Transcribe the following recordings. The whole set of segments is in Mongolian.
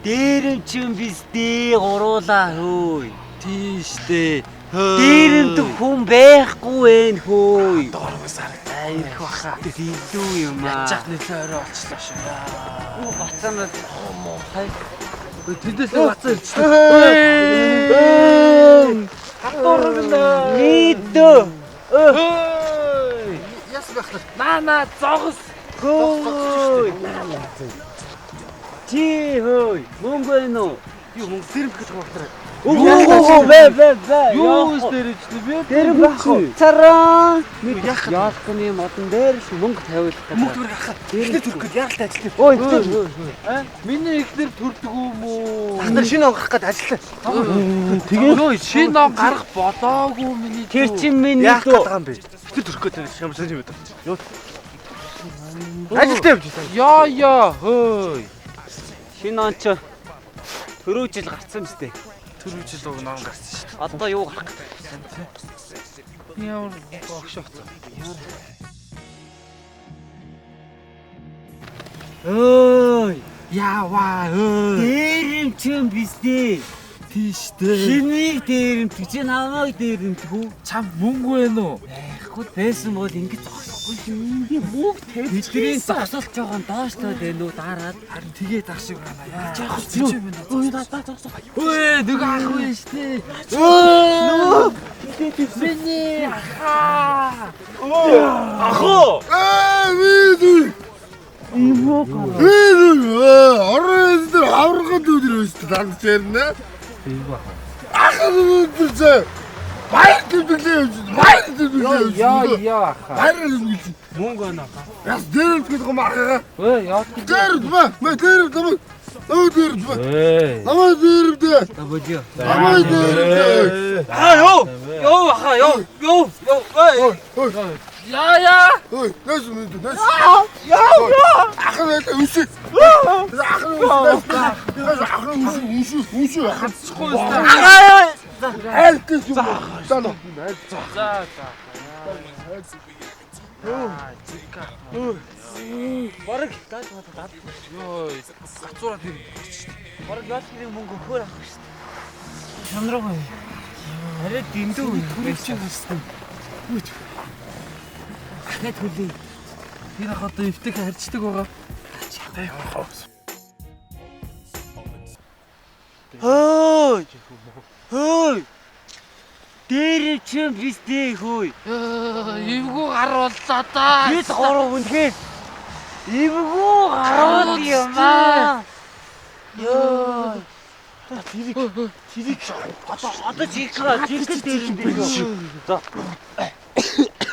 Дээрэмчин биз дээ гуруулаа хөөе. Тийм штэ. Хөө. Дээрэмдэх хүн байхгүй вэ хөөе. Доргоос харагдаа. Ирэх баха. Илүү юм аа. Ячаах нэлээ орой болчихлоо шүү. Юу бацаанаад хай. Тэндээс л бацаа ирчихлээ. Хатуурна. Мэдөө. Ой. Яс байх нар. Наа наа зогс. Хөөе. Чи хөөе. Мөнгө байна уу? Юу мөнгө дэрэмт гэж багтраа. Үгүй бэ бэ бэ. Юу дэрэмжлээ бэ? Дэрэмт байхгүй. Цараа. Яалкны модон дээр л мөнгө тавиулах гэдэг. Мөнгө төгрөг авах. Эхнэр төрөх гээд яаралтай ажиллана. Ой тэр. Миний эхнэр төрдөг юм уу? Ах нар шинэ он гарах гээд ажиллана. Тэгээд юу шинэ он гарах болоогүй миний. Тэр чинь миний Яах гээд байгаа юм бэ? Эхнэр төрөх гээд ямар сайн юм бэ? Юу? Ажилтаа явж байсан. Яа яа хөөй. Шинэ он ч түрүү жил гарцсан биз дээ. Түрүү жил уг ном гарсан шүү дээ. Одоо юу гарах гэдэг вэ? Ямар огш огцоо. Ой, Яваа өө. дээрэмчин биз дээ. Тийш дээ. Хэнийг дээрэмтэх чи намайг дээрэмтэх үү? Чам мөнгө байна уу? Байхгүй байсан бол ингэж зогсохгүй юм. Би мөнгө тавьж. Бидний зогсолж байгаа нь доошлоод байна уу дараад. Харин тэгээд ах шиг байна. Яа. Яах Чи вэ? юм байна. Ой, даа даа зогсоо. Өө нөгөө ах вэ штэ. Нөгөө Миний ахаа. Ахоо. Ээ би Эвгүй гараа. Би орон дээр аврагд өдөр өстө дандж ярина. Ах өдөр зэ. Баяр тэмдэглээ явж. Баяр тэмдэглээ явж. Яа яа ахаа. Баяр тэмдэглээ. Мөнгө байна ахаа. Яс дээр гэдэг юм ахаа. Өө яа. Дээр мэ мэ дээр мэ. Нөө дээр мэ. Эй. Намаа дээр дээ. Табожио. Намаа дээр дээ. Аа ёо. Ёо ахаа ёо. Ёо ёо. Ой. Ой Яа яа. ой нэс мэдээ нэс. Яа яа. Ах нь үсэ. Ах нь үсэ. Ах нь үсэ үсэ үсэ Хацхгүй өстө. Ахаа. Айл гэж юм. За нөө. За за. Яа. Зика. Бараг даад даад. Йоо, гацуураад ирэх шүү дээ. Бараг яалхны мөнгө өгөхөр авах шүү дээ. Шанраг. Арай дэндүү Түрүүч гарсан. Дахиад хүлээ. Тэр ах одоо эвтэх харьцдаг байгаа. Хөөй. Хөөй. Дээр чинь биз дээ хөөй. Эвгүй гар боллоо да. Бид гурав үнэхээр эвгүй гарууд юм аа. Йоо. Тэрийг Одоо жигка жигка дээр юм дээ. За.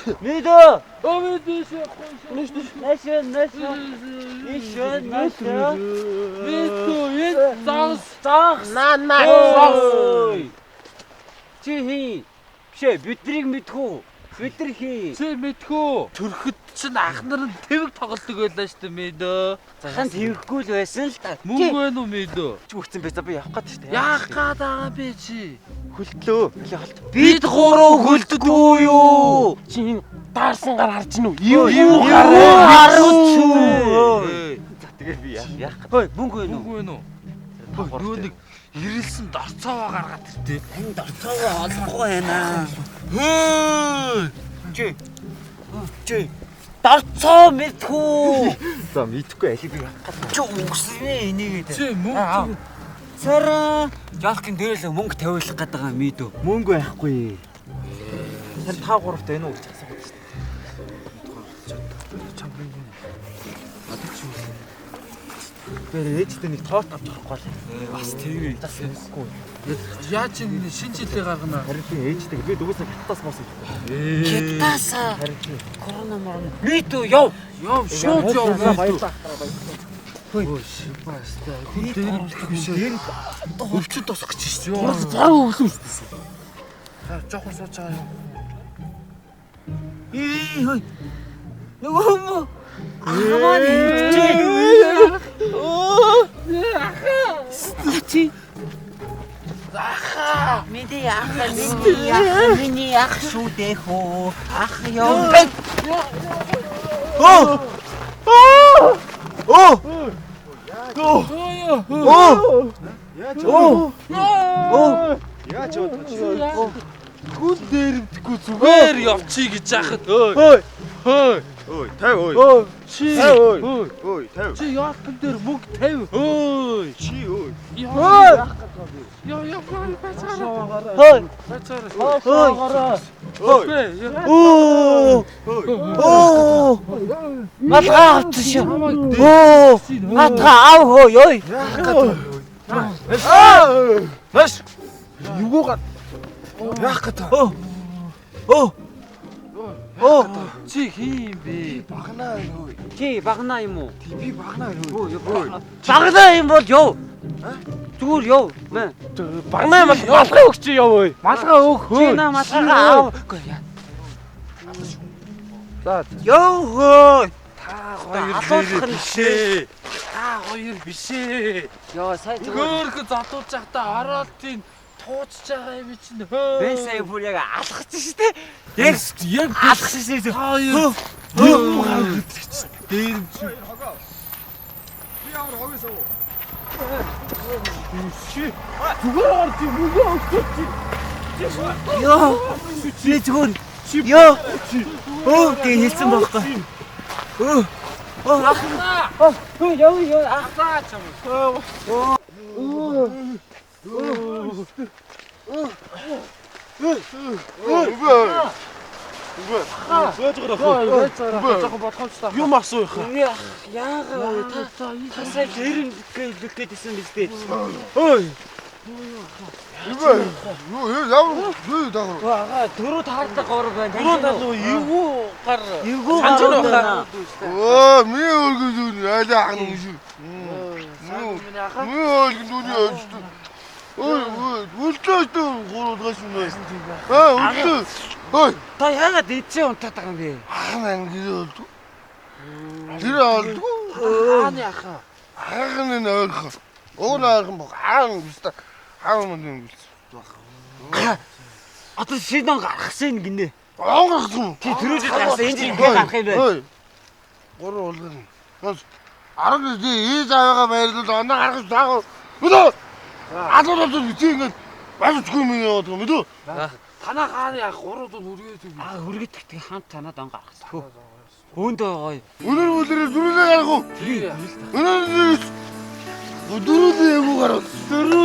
Мэдөө. Өө дээш явахгүй. Нэш нэш. Нэш нэш. Мэдүү энэ загс. Загс. Наа наа Ой. Чи хин? Биш ээ, биднийг мэдхүү. Бид нар хин? Чи мэдхүү. Төрөхөд чинь ах нар нь тэвэг тоглодог байлаа шүү дээ мэдөө. Захан тэвэхгүй л байсан л та. Мөнгө байна уу мэдөө? чи үхсэн байсан би явах гээд шүү дээ. Яах гээд байгаа бэ чи? Хөлтлөө. Хөлөө холт. Бид гурав хөлддөггүй юу? Чи энэ даарсан гар харж гин үү? Эвгүй гарууд шүү. За тэгээ би яах яах гээд. Хөөе, мөнгө байна уу? Мөнгө байна уу? Нөгөө нэг ирэлсэн дорцоогоо гаргаад иртээ. Тань дорцоогоо олохгүй байна. Хөө! Чи. Чи. Дорцоо мэдхүү. За мэдхгүй алиг би яах гээд. Чи үгснээ энийгээд. Чи мөнгө Сараа. Жалкин дээр л мөнгө тавиулах гээд байгаа мэдүү. Мөнгө байхгүй. Тэр 5 3-т энэ үү гэж асуугаад шүү дээ. Тэр ээжтэй нэг торт авч авахгүй л. бас тийм. Бас юмсгүй. Яаж энэ шинэ жилээ гаргана? Харин тийм ээжтэй би дүүсээ хятадаас мос идэв. Хятадасаа Харин тийм. корона морона. Мэдүү яв. Яв шууд яв. Баярлалаа. Өө шипастай. Хүн дээр биш ээ. Өвчин тусах гэж шүү. Зар өвсөн шүү дээ. Та жоохон сууж байгаа юм. Ий хөөе. Нөгөө хүмүүс ахмаа хэмжээ. Оо. Ахаа. Чи. Ахаа. Миний ах, миний ах, миний ах шүү дээ хөө. Ах ёо. Оо! Оо! Оо. Яаж Оо. Оо. Яаж яваад байгаа юм? Хүн дээрэмдэхгүй зүгээр явчих гэж яхад. Хөөе. Хөөе. Ой, 50 ой. Оо. Чи. 50 ой. Хөөе. Ой, 50. Чи яалтан дээр мөнгө 50. Хөөе. Чи ой. Хөөе. Яа яа бацаараа. Хөөе. Бацаараа. Хөөе. Ой. Оо. Ой. Оо. Малгай авчихсан шүү. Оо. Матга ав хөө ёй. Яах гээд байгаа юм? Маш. Югуугаар яах гээд байгаа? Оо. Оо. Оо. Чи хин юм бэ? Багнаа байна ой. Чи багнаа юм уу? Тий би багнаа байна ой. Багнаа юм бол ёв. Зүгээр ёв. Мэ. Багнаа юм бол малгай өгч яв ой. Малгай өг Чи хөө. наа малгайгаа ав. Үгүй яа. За Ёв хөө. та хоёр Алуулах нь биш ээ. Та хоёр биш ээ. Йоо сая зүгээр. Хөөхөн залууж байхдаа оролтын туучж байгаа юм чинь хөө. Би сая бүр яг алхацсан шүү дээ. Яг яг алхсан шүү дээ. та хоёр Хөө. дээр Би ямар хогоос уу? зүгээр орж мөнгө өгч чи. Йоо. Би зүгээр. Йоо. Өө тэг хэлсэн байхгүй. Өө. Оо ах. Оо ёо ёо ах. Ахлаа чам. Үгүй. Байж байгаа. Жоохон бодгоомжтой. Юм асуух. Яа яагаа вэ? Та та сая дэрэн гэлэх гэдсэн биз дээ. Ой. Үгүй. Юу ямар юу дагав. Ага дөрөв таардаг гурав байна. Дөрөв тал эвгүй гар. Эвгүй Санж гарууд байна. байна. Оо, миний өргөн зүйл айлаа ахна юм шүү. Миний ахаа. Миний өргөн дүүний өчтө. Ой, ой, үлдээ гурван юм байна. Аа, үлдээ. Ой, Та яагаад эцээ унтаад байгаа юм бэ? ахна ингэ олдгүй. Тэр олдгүй. Хааны ахаа. Ахна нь ойрхон. Уг нь ойрхон баг. Хаан биш та. Хаан мөн юм биш. Одоо шинэ он гаргасан гинэ. Он гаргасан. Тий төрүүлээд гаргасан энэ жил ингэ гарах юм байна. Ой. Гурван улган. Бас 10 жилийн ийз аваагаа баярлал оноо гаргаж таах. Мэдээ. Алуу бол би ингээд башгүй юм яваад байгаа мэдээ. Танаа хааны ах гурав дун үргээд үг. Аа өргөдөх тэг хамт танаад он гаргасан. Хөө. Хөөндөө гоё. Өнөр бүлэрээ дөрүлээ гарах уу? Өнөр дөрүлээ эвгүй гарах. Дөрөв